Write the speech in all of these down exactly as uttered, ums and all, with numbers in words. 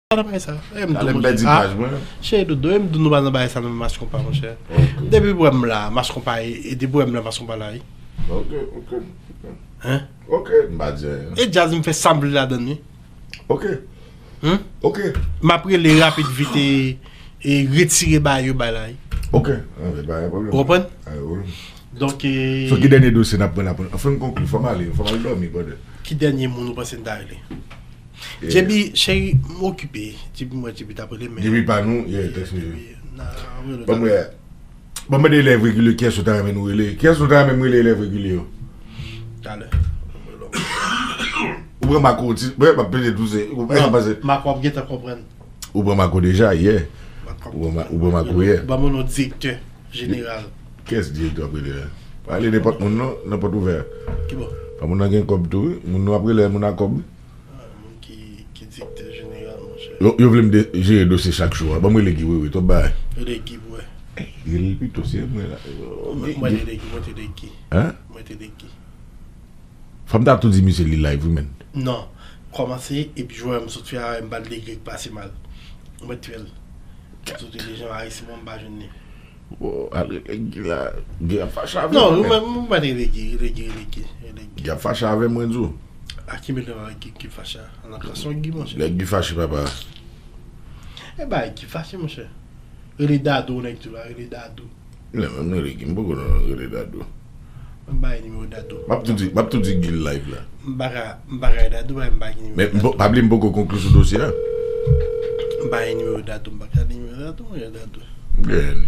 pa nan bagay sa. E m di w, monchè. Cheri Dodo, e m di w nou pa nan bagay sa nan Mass Konpa, monchè. Depi w wè m la, Mass Konpa, e depi w wè m la, Mass Konpa la, wi. Ok, ok, ok. Hein? Ok, m pa di anyen. E djaz m fè sa m vle ladann, wi. Ok. Hmm? Ok. M ap rele rapid vit e, e retire bagay yo bay la, wi. Ok. Anben, pa gen pwoblèm. Ou konprann? Pa gen pwoblèm. Donk, e, so, ki dènye dosye n ap pran la? Anfen, n konkli, fò m ale, fò m al dòmi, brother. Ki dènye moun ou panse n ta rele? J B, cheri, m okipe. J B, mwen, J B t ap rele, men J B pa nou, yeah, tèks li. Ban m wè. Ban m mande elèv regilye, kiyès ou ta renmen nou rele? Kiyès nou ta renmen m rele elèv regilye yo? Talè. Ou pran Mako, ti, mwen, m ap pede tou, se, ou pa panse. Mako ap gentan konprann. Ou pran Mako deja, yè. Ou pran Ma-, ou pran Mako yè. Ban m non direktè jeneral. Kiyès direktè w ap rele la? Pa rele nenpòt moun, non, nan pòt ouvè. Ki bò? Pa moun nan gen kòb tou, wi. Moun nou ap rele, moun a kòb, wi. Ah, moun ki, ki direktè jeneral, monchè. Yo, yo vle m de-, jere dosye chak jou a. Ban m rele Guy Wewe, twòp bagay. Rele Guy pou wè. Rele l pito, se mwen la. Mwen, mwen te de Guy, mwen te de Guy. Hein? Mwen te de Guy. Fò m ta tou di misye li live, wi, menn. Non. Kòmanse, epi jwè m sot fè a, m pa t de Guy k pase mal. Mwen t fè l. Sot fè dejan a, isi mwen m pa jwenn li. Bon, al rele Guy la. Guy ap fache avè mwen. Non, ou menm, ou pa rele Guy, rele Guy, rele Guy, rele Guy. Guy ap fache avè mwen, di w. A ki mete nan Guy ki fache a? Nan kanson Guy, monchè. Lè Guy fache, papa. E bay Guy fache, monchè. Rele Dadou, nèg tou la, rele Dadou. Non, menm rele Guy, m poko nan rele Dadou. Mwen bay nimewo Dadou. M ap tou di, m ap tou di Guy live la. M pa ka, m pa ka Dadou, bay m pa gen nimewo Dadou. Men, m po-, pa bliye m poko konkli sou dosye a. M pa gen nimewo Dadou, m pa ka nimewo Dadou, mwen Dadou. Bien.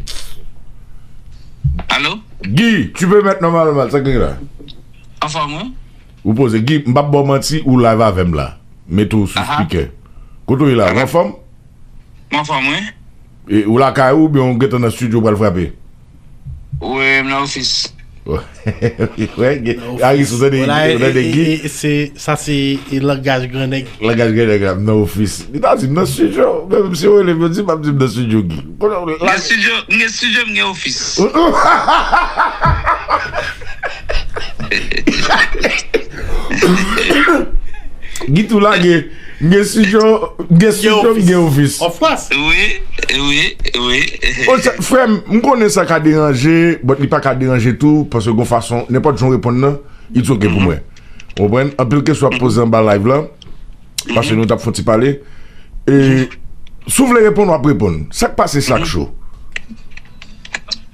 Allô? Guy, tu peux mettre normalement, sa gen la? Anfòm, wi. Ou poze, Guy, m p ap ba w manti, ou live avè m la. Mete w sou speaker. Kote w ye la? Ou anfòm? M anfòm, wi. E, ou lakay ou, oubyen ou gentan nan studio pral frape? Wi, m nan ofis. Wè, gen, Aris, ou tande, ou tande Guy? E, e, se, sa se, e, langaj gran nèg. Langaj gran nèg la, m nan ofis. Li ta di m nan studio, men si yo rele m, yo di m ap di m nan studio, Guy. Kote w la? M gen studio, m gen studio, m gen ofis. Guy tou lage, m gen studio, m gen studio, m gen ofis. Of course. Wi, wi, wi. Frè m, m konnen sa ka deranje, but li pa ka deranje tou, paske gon fason, nenpòt jan w reponn nan, it's ok pou mwen. Ou konprann? Anpil kesyon ap poze anba live la, paske nou t ap fè yon ti pale. E, si w vle reponn, w ap reponn. Sa k pase Sak Cho?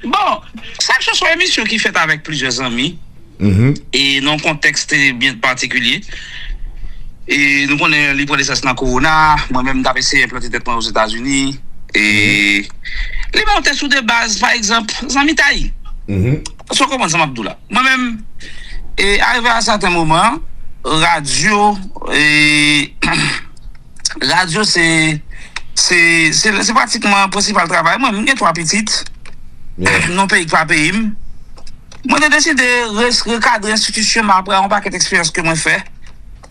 Bon, Sak Cho se yon emisyon ki fèt avèk plizyè zanmi. E nan yon kontèks byen patikilye. E nou konnen li pran nesans nan kowona, mwen menm m t ap eseye enplante tèt mwen Ozetazini. E li monte sou de baz, pa egzanp, zanmitay. Èske w konprann sa m ap di w la? Mwen menm, e, arive a sèten moman, radyo, e, radyo se, se, se, se pratikman prensipal travay mwen. M gen twa pitit. Nan yon peyi ki pa peyi m. Mwen te deside res-, rekadre enstitisyon m apre yon pakèt eksperyans ke mwen fè.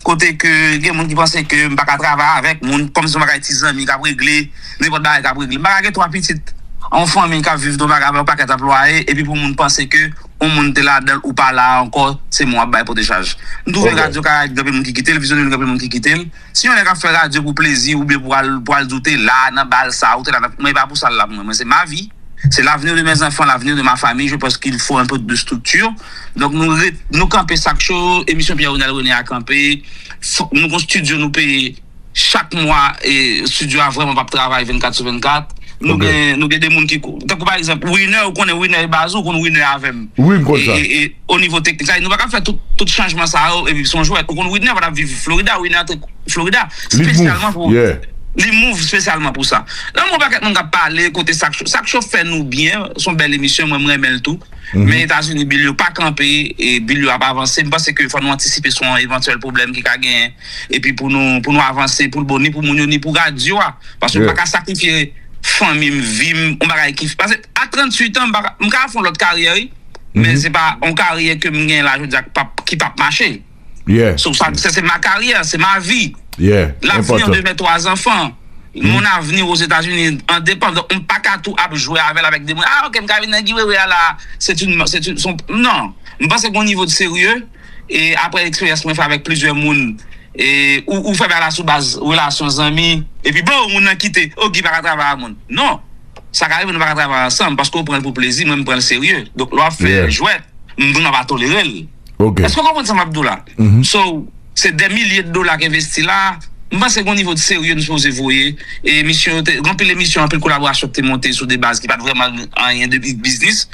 Kote ke gen moun ki panse ke m pa ka travay avèk moun, kòmsi m pa ka gen ti zanmi k ap regle, nenpòt bagay k ap regle. M pa ka gen twa pitit, yon fanmi k ap viv nan yon bagay avèk yon pakèt anplwaye, epi pou moun panse ke yon moun te ladan l ou pa la ankò, se mwen w ap bay pote chaj. M twouve radyo Karayib, gen anpil moun ki kite l, Vizyon Nouvèl, gen anpil moun ki kite l. Si yon nèg ap fè radyo pou plezi oubyen pou al, pou al di w te la nan bal sa, ou te la nan, mwen, e pa pou sa l la pou mwen. Mwen, se ma vie. C'est l'avenir de mes enfants, l'avenir de ma famille. Je pense qu'il faut un peu de structure. Donk, nou re-, nou kanpe Sak Cho, emisyon Pierre Ronald René a kanpe. Fò, nou gon studio nou peye chak mwa, e studio a vrèman p ap travay vennkat sou vennkat. Nou gen, nou gen de moun ki kou-, tankou pa egzanp, Winner, ou konnen Winner e baz ou, ou konn Winner avè m. Wi, m konn sa. E, e, e, o nivo teknik, sa, nou pa ka fè tout, tout chanjman sa yo, epi se yon jwèt. Ou konn Winner pa t ap viv Florida, Winner antre Florida, espesyalman pou, li move espesyalman pou sa. Nan yon pakèt moun k ap pale, kote Sak Cho, Sak Cho fè nou byen, se yon bèl emisyon, mwen, m renmen l tou. Men Etazini, bil yo pa kanpe, e bil yo ap avanse. M panse ke fò nou antisipe sou yon evantyèl pwoblèm ki ka genyen. Epi pou nou, pou nou avanse, pou l bon, ni pou moun yo, ni pou radyo a. Paske m pa ka sakrifye fanmi m, vi m, yon bagay ki, paske a tranntuit an, m pa ka, m ka fè yon lòt karyè, wi. Men se pa yon karyè ke m genyen la, jodi a, k p ap, ki p ap mache. So, sa, se, se ma carrière, c'est ma vie. L'avenir de mes trois enfants. Mon avenir aux États-Unis en dépend. Donk, m pa ka tou ap jwe avè l avèk de moun. Ah, ok, m ka vin nan Guy Wewe a la. C'est une, c'est une, son, non. M panse gen yon nivo de serye. E apre eksperyans mwen fè avèk plizyè moun, e, ou, ou fè bagay la sou baz relasyon zanmi, epi bon, moun nan kite, o, Guy pa ka travay ak moun. Non. Sa ka rive nou pa ka travay ansanm, paske ou pran l pou plezi, mwen m pran l serye. Donk, lè w ap fè jwèt, m di w m pa tolere l. Èske w konprann sa m ap di w la? So, se dè milye de dola k envesti la, m panse gen yon nivo de serye nou sipoze voye. E emisyon yo te, gen anpil emisyon, anpil kolaborasyon ki te monte sou de baz ki pa t vrèman anyen de bi-, biznis.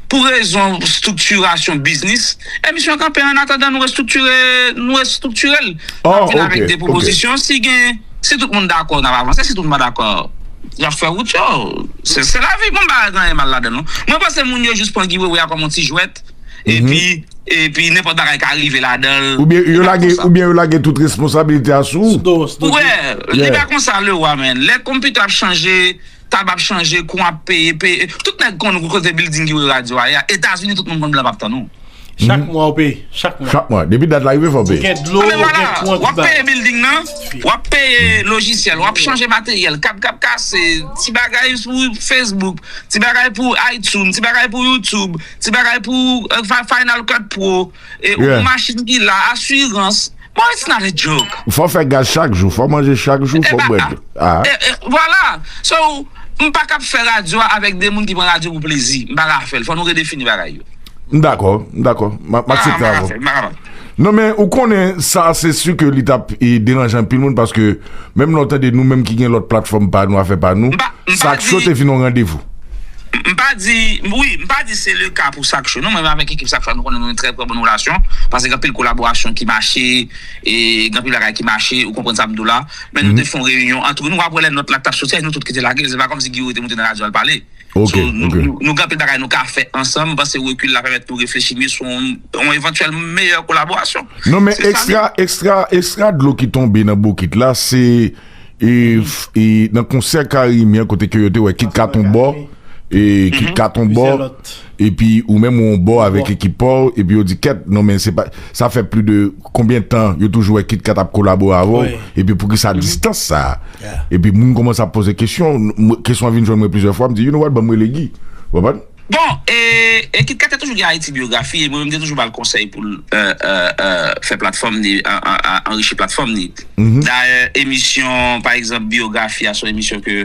Pou rezon estriktirasyon biznis, emisyon an kanpe an atandan nou restriktire, nou restriktire l. N ap vin avèk de pwopozisyon. Si gen, si tout moun dakò, n ap avanse. Si tout moun pa dakò, y ap fè wout yo. Se, se lavi, mwen m pa wè gen anyen mal ladan l non. Mwen panse moun yo jis pran Guy Wewe a kòm yon ti jwèt, epi, epi nenpòt bagay ka rive ladan l. Oubyen yo lage, oubyen yo lage tout responsabilite a sou ou. Ou wè, li pa konsa le wa, man. Lè konpitè ap chanje, tab ap chanje, kouran ap peye, peye. Tout nèg konn kote building Guy Wewe Radio a ye a. Etazini, tout moun konn blan p ap tann ou. Chak mwa ou peye, chak mwa. Chak mwa. Depi dat la rive, fò w peye. Ou gen dlo, ou gen kouran ki bay. W ap peye building nan, w ap peye lojisyèl, w ap chanje materyèl, kab k ap kase, ti bagay sou Facebook, ti bagay pou iTunes, ti bagay pou YouTube, ti bagay pou, eh, Fi-, Final Cut Pro, e, ou machin ki la, asirans. Bon, it's not a joke. Fò w fè gaz chak jou, fò w manje chak jou, fò w bwè dlo. Ah. E, e, vwala. So, m pa ka ap fè radyo a avèk de moun ki pran radyo pou plezi. M pa ka fè l. Fò nou redefini bagay yo. M dakò, m dakò. M a-, m aksepte avè w. Non, men ou konnen sa, se si ke li t ap, e, deranje anpil moun, paske menm lè w tande nou menm ki gen lòt platfòm pa nou, afè pa nou, Sak Show te vin yon randevou. M pa di, wi, m pa di se le ka pou Sak Show. Non, mwen menm avèk ekip Sak Show, nou konnen nou gen trè, trè bòn relasyon, paske gen anpil kolaborasyon ki mache, e gen anpil bagay ki mache, ou konprann sa m di w la. Men nou te fè yon reyinyon antre nou, apre lè nòt la t ap soti, nou tout ki te lage l, se pa kòmsi Guy Wewe te moute nan radyo al pale. So, nou, nou, nou gen anpil bagay nou ka fè ansanm, m panse rekil la pèmèt nou reflechi mye sou yon, yon evantyèl meyè kolaborasyon. Non, men ekstra, ekstra, ekstra dlo ki tonbe nan bokit la, se, e, f-, e, nan konsè Carimi an, kote ke yo te wè Kit Kat on bò, e, Kit Kat on bò, epi ou menm ou on bò avèk ekip pa w, epi yo di, kèt, non, men se pa, sa fè plis de konbyen tan yo toujou wè Kit Kat ap kolabore avè w, epi poukisa distans sa a? Epi moun kòmanse ap poze kesyon, m-, kesyon an vin jwenn mwen plizyè fwa, m di, you know what, ban m rele Guy. Ou konprann? Bon, e, e Kit Kat te toujou gen Ayiti Byografi, e mwen menm te toujou ba l konsèy pou l, e, e, e, fè platfòm li, a, a, a, anrichi platfòm li. Dayè, emisyon, pa egzanp, Byografi a, se yon emisyon ke,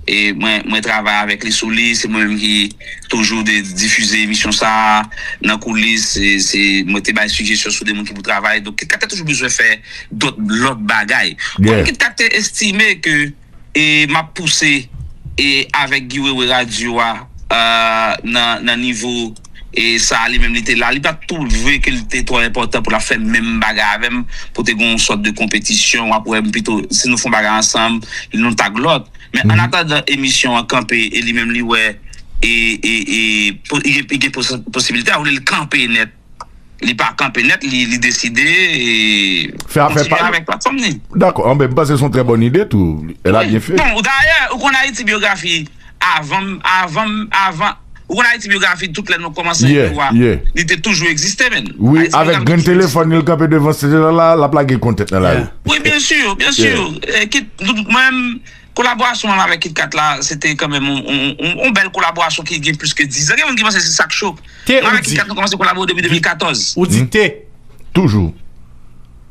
e, mwen, mwen travay avèk li sou li, se mwen menm ki toujou de, difize emisyon sa a, nan koulis, se, se mwen te bay sijesyon sou de moun ki pou travay. Donk, Kit Kat te toujou bezwen fè dòt, lòt bagay. Bon, Kit Kat te estime ke e m ap pouse, e avèk Guy Wewe radyo a, e, nan, nan nivo, e sa a li menm li te la. Li pa t twouve ke li te twò enpòtan pou l ap fè menm bagay avè m, pou te gen yon sòt de konpetisyon, w ap wè m pito, si nou fè yon bagay ansanm, nou tag lòt. Men annatandan emisyon an kanpe, e li menm li wè, e, e, e, po-, li gen, li gen pos-, posibilite a, olye l kanpe nèt, li pa kanpe nèt, li, li deside, e, fè afè pa l, kontinye avèk platfòm li. Dakò, anben, m panse se yon trè bòn ide tou. Elle a bien fait. Bon, dayè, ou konn Ayiti Byografi, avan, avan, avan, ou konn Ayiti Byografi, tout lè nou kòmanse yo a, li te toujou egziste, men. Wi, avèk grenn telefòn li, l kanpe devan stage la, la, l ap lage kont nèt nan lari. Wi, byen si, byen si. E, Kit, mwen, kolaborasyon mwen avèk Kit Kat la, se te kanmenm yon, yon, yon, yon bèl kolaborasyon ki gen plis ke diz an. Gen moun ki panse se Sak Show. Mwen avèk Kit Kat nou kòmanse kolabore depi de mil katòz. Ou di te. Toujou.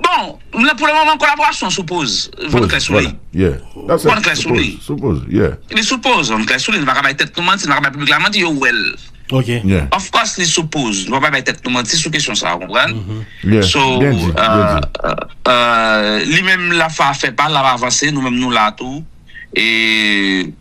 Bon, pou le moman, kolaborasyon sou poz. Fò n klè sou li. Fò n klè sou li. Li sou poz, fò n klè sou li. Nou pa ka bay tèt nou manti, nou pa ka bay piblik la manti, yo wè l. Of course, li sou poz. Nou pa bay tèt nou manti sou kesyon sa a, ou konprann? So, e, e, e, li menm l ap fè afè pa l, l ap avanse, nou menm nou la tou. E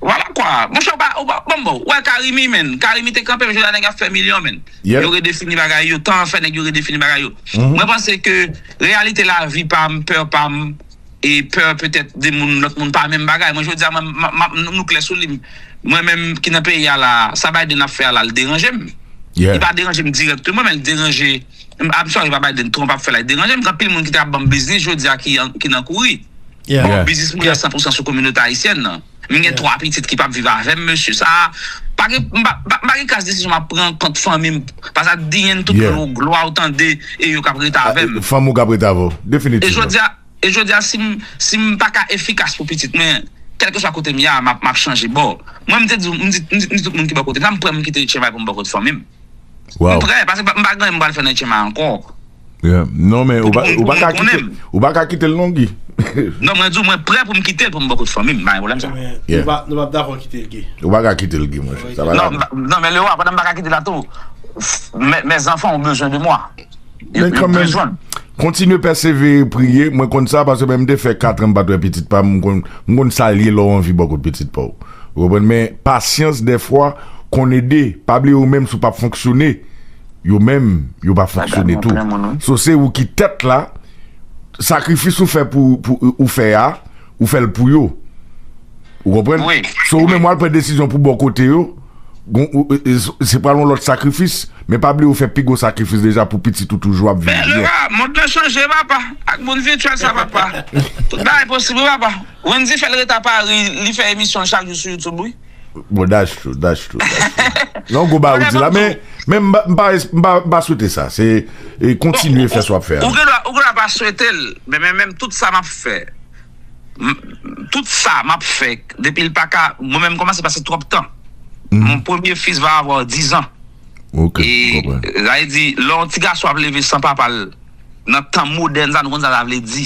vwala kwa. Monchè, ou pa, ou pa, bon, bon, ou wè Carimi, men. Carimi te kanpe, men jodi a nèg ap fè milyon, men. Yo redefini bagay yo, tan an fè nèg yo redefini bagay yo. Mwen panse ke reyalite lavi pa m, pè pa m, e pè petèt de moun, lòt moun pa menm bagay. Mwen, jodi a, mwen, m, m, m, nou klè sou li. Mwen menm ki nan peyi a la, sa Biden ap fè a la, l deranje m. Li pa deranje m dirèkteman, men l deranje, I'm sorry, pa Biden, Trump ap fè la, l deranje m. Gen anpil moun ki t ap ban m biznis, jodi a ki an, ki nan kouri. Bon, biznis mwen an san pou san sou kominote ayisyèn nan. M gen twa pitit ki p ap viv avè m, mesye. Sa, pa gen, m pa, pa, m pa gen kras desizyon m ap pran kont fanmi m. Paske at the end, tout glwa, glwa ou tande, e yo k ap rete avè m. Fanmi w k ap rete avè w. Definitivman. E jodi a, E jodi a, si m, si m pa ka efikas pou pitit mwen, kèlkeswa kote m ye a, m ap, m ap chanje bò. Mwen, m te di, m di, m di, m di tout moun ki bò kote m, sa m prè m kite Etchenmay pou m bò kote fanmi m. M prè, paske m pa, m pa gen anyen m pral fè nan Etchenmay ankò. Yeah. Non, men ou pa, ou pa ka kite, ou pa ka kite l non, Guy. Non, mwen di w, mwen prè pou m kite l pou m bò kot fanmi m, pa gen pwoblèm sa. Men nou pa, nou pa dakò kite l, Guy. Ou pa ka kite l, Guy, monchè. Sa pa la. Non, non, men Lewa, pandan m pa ka kite l la tou, mes enfants ont besoin de moi. Men kanmenm, kontinye pèsevere, priye. Mwen konn sa, paske mwen, m te fè kat an m pa t wè pitit pa m, m konn, m konn sa l ye lè w anvi bò kot pitit pa w. Ou konprann? Men pasyans, dèfwa, konn ede. Pa bliye ou menm, si w p ap fonksyone, yo menm, yo pa fonksyone tou. So, se ou ki tèt la, sakrifis ou fè pou, pou ou fè a, ou fè l pou yo. Ou konprann? So, ou menm w al pran desizyon pou bò kote yo, gon, ou, e, e, se pral yon lòt sakrifis, men pa bliye ou fè pi gwo sakrifis deja pou pitit ou toujou ap viv byen. Men Lewa, mond lan chanje, papa. Ak mond vityèl sa, papa. Tout bagay posib, wi, papa. Wendy fè l ret a Paris, li fè emisyon l chak jou sou YouTube, wi. Bon, that's true, that's true, that's true. Non, gwo bagay ou di la, men, men m pa, m pa, m pa, m pa swete sa. Se, e, kontinye fè sa w ap fè a. Ou gen dwa, ou gen dwa pa swete l, men, men, menm tout sa m ap fè, m, tout sa m ap fè, depi l pa ka, mwen menm kòmanse pase twòp tan. Mon premier fils va avoir dix ans. Ok, e, m konprann. Sa vle di, lè yon ti gason ap leve san papa l, nan tan modèn sa, nou konn sa sa vle di.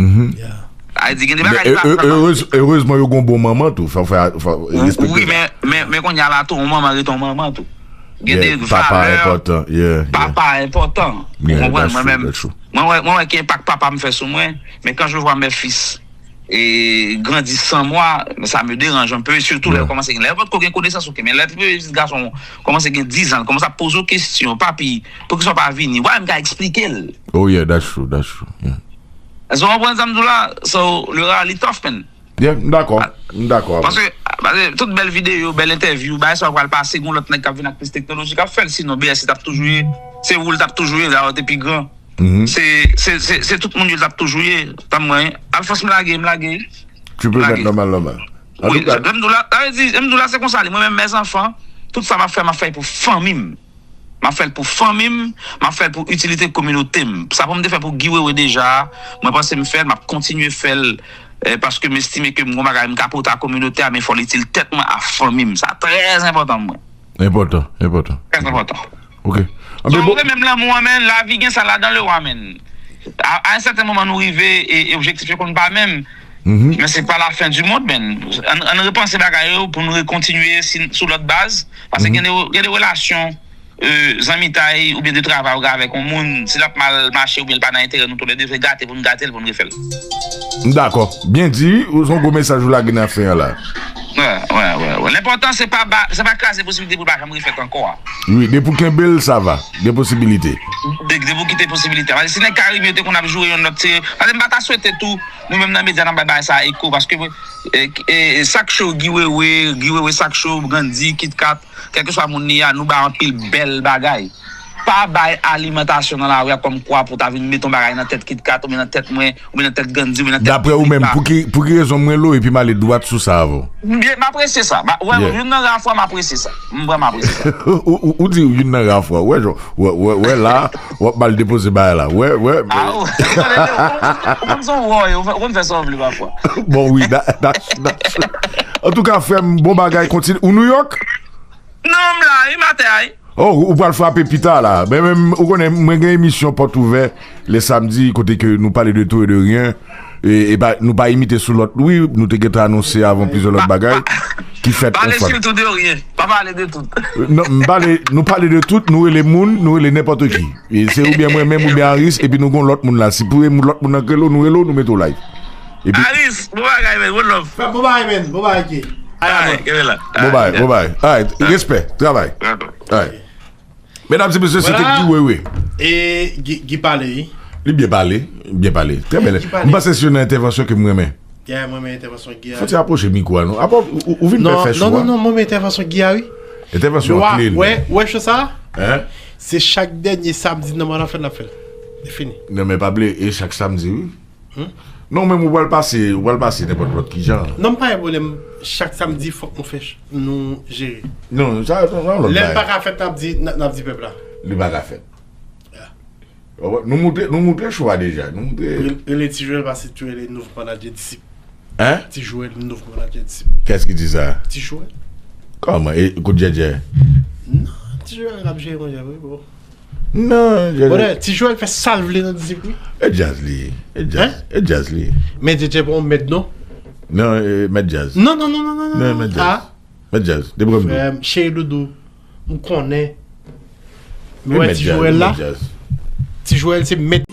Mhm. Sa vle di, gen de bagay ki pa, erez-, erezman, yo gon bon manman tou. Fò, fò, fò respekte sa. Wi, men, men, men kounye a la tou, yon manman rete yon manman tou. Gen de valè. Papa enpòtan, yeah, yeah. Papa enpòtan. Ou konprann? Mwen menm, mwen wè, mwen wè ki enpak papa m fè sou mwen, mais quand je vois mes fils, e, grandi sans moi, ça me dérange un peu, sitou lè yo kòmanse gen, lè yo potko gen konesans, ok, men lè pitit gason kòmanse gen diz an, kòmanse ap poze w kesyon, papi, poukisa w pa vini? Why, m ka eksplike l. Oh yeah, that's true, that's true, yeah. Èske w konprann sa m di w la? So, Lewa, li tough, man. Yeah, m dakò, m dakò avè w. Paske, paske tout bèl videyo, bèl entèvyou, bagay sa yo pral pase, gon lòt nèg k ap vin ak plis teknoloji k ap fè l, sinon B S C t ap toujou ye, se ou l t ap toujou ye, lè w te pi gran. Mhm. Se, se, se, se tout moun yo t ap toujou ye. Tann mwen, Alphonse, m lage, m lage. Tu peux mettre normal, normal. Wi, lè m di w la, sa vle di, lè m di w la, se konsa li. Mwen menm, mes enfants, tout sa m ap fè, m ap fè pou fanmi m. M ap fè l pou fanmi m, m ap fè l pou itilite kominote m. Sa pou m te fè pou Guy Wewe deja, mwen panse m fè l, m ap kontinye fè l, eh, paske m estime ke m gon bagay m ka pote a kominote a, men fò l itil tèt mwen a fanmi m. Sa trè enpòtan pou mwen. Enpòtan, enpòtan. Trè enpòtan. Ok. So, ou gen menm lanmou an, men lavi gen sa ladan, Lewa, men. A, a yon sèten moman, nou rive, e, e objektif yo konn pa menm. Mhm. Men se pa la fen di mond, men. Ann, ann repanse bagay yo pou nou rekontinye si, sou lòt baz. Paske gen de, gen de relasyon, e, zanmitay oubyen de travay ou gen avèk yon moun, si l ap mal mache oubyen l pa nan enterè nou toulède, se gate pou n gate l, pou n refè l. M dakò. Byen di, wi, ou se yon gwo mesaj ou lage nan fen an la. Wè, wè, wè, wè. Lenpòtan, se pa ba, se pa kraze posiblite pou l pa janm refèt ankò a. Wi, depi w kenbe l, sa va. Gen posibilite. De, depi w kite posibilite a. Paske si nèg Karib yo te konn ap joure youn lòt, se, paske m pa ta swete tou, nou menm nan medya, n ap bay bagay sa a eko, paske, e, e, Sak Cho, Guy Wewe, Guy Wewe, Sak Cho, Grandy, Kit Kat, kèlkeswa moun li a, nou bay anpil bèl bagay. Pa bay alimantasyon nan lari a kòmkwa pou ta vin met yon bagay nan tèt Kit Kat, oubyen nan tèt mwen, oubyen nan tèt Grandy, oubyen nan tèt Kit Kat. Daprè ou menm, pou ki, pou ki rezon m rele w epi m ale dwat sou sa avè w? M byen, m apresye sa. M, wè, youn nan ra fwa m apresye sa. M vrèman apresye sa. Ou, ou, ou di youn nan ra fwa. Wè, jan, wè, wè, wè la, w ap mal depoze bagay la. Wè, wè. A, ou, ou konn se yon wòy, ou konn fè sa w vle pafwa. Bon, wi, da, da, da. Antouka, frè m, bon bagay, kontinye. Ou New York? Non, m la, wi, m atè a, wi. Oh, ou pral frape pita la. Men, men, ou konnen, mwen gen emisyon Pòt Ouvè lè samdi, kote ke nou pale de tout et de rien. E, e pa, nou pa imite sou lòt, wi, nou te gentan anonse avan plizyè lòt bagay ki fèt. Pale sirtou de rien. Pa pale de tout. Non, m pale, nou pale de tout, nou rele moun, nou rele nenpòt ki. E se oubyen mwen menm oubyen Aris, epi nou gon lòt moun la. Si pou lòt moun nan k rele w, nou rele w, nou mete w live. Epi Aris, bon bagay, men, one love. Bon bagay, men, bon bagay, ki. Alright, kenbe la. Bon bagay, bon bagay. Alright, respè, travay. Alright. Medam e mesye, se te Guy Wewe. E Guy, Guy pale, wi. Li byen pale, byen pale. Trè bèl. M panse se youn nan entèvansyon ke m renmen. Yeah, mwen renmen entèvansyon Guy a. Fò ti apwoche mikwo a, non. Apa w, ou vin fè fè cho a? Non, non, non, mwen renmen entèvansyon Guy a, wi. Entèvansyon an kle. Wè, wè cho sa? Hein? Se chak dènye samdi nan mwa n ap fè l, n ap fè l. Li fini. Non, men pa bliye, e chak samdi, wi. Hmm? Non, men ou pral pase, ou pral pase nenpòt lòt ki jan. Non, m pa gen pwoblèm. Chak samdi, fòk nou fè ch-, nou jere. Non, sa, sa, sa, yon lòt bagay. Lè l pa ka fèt, n ap di, n ap, n ap di pèp la. Li pa ka fèt. Yeah. Nou moutre, nou moutre cho a deja. Nou moutre. Rele, rele Ti Joel, pase Ti Joel e nouvo manadjè Disip. Hein? Ti Joel, nouvo manadjè Disip. Qu'est-ce qui dit ça? Ti Joel. Kòman? E, kote Djèdjè? Non, Ti Joel ap jere manadjè, wi, bon. Non, Brother, Ti Joel fè sa l vle nan disip li. E djaz li ye. E djaz. E djaz li ye. Men Djedje pa yon mèt non. Non, e mèt djaz. Non, non, non, non, non, non. Non, mèt djaz. Ah, Mèt djaz. Depi kòm nou. Frè m, Cheri Doudou, m konnen. E Mwen, mèt Ti djaz. Joel la. Mèt djaz. Ti Joel se mèt.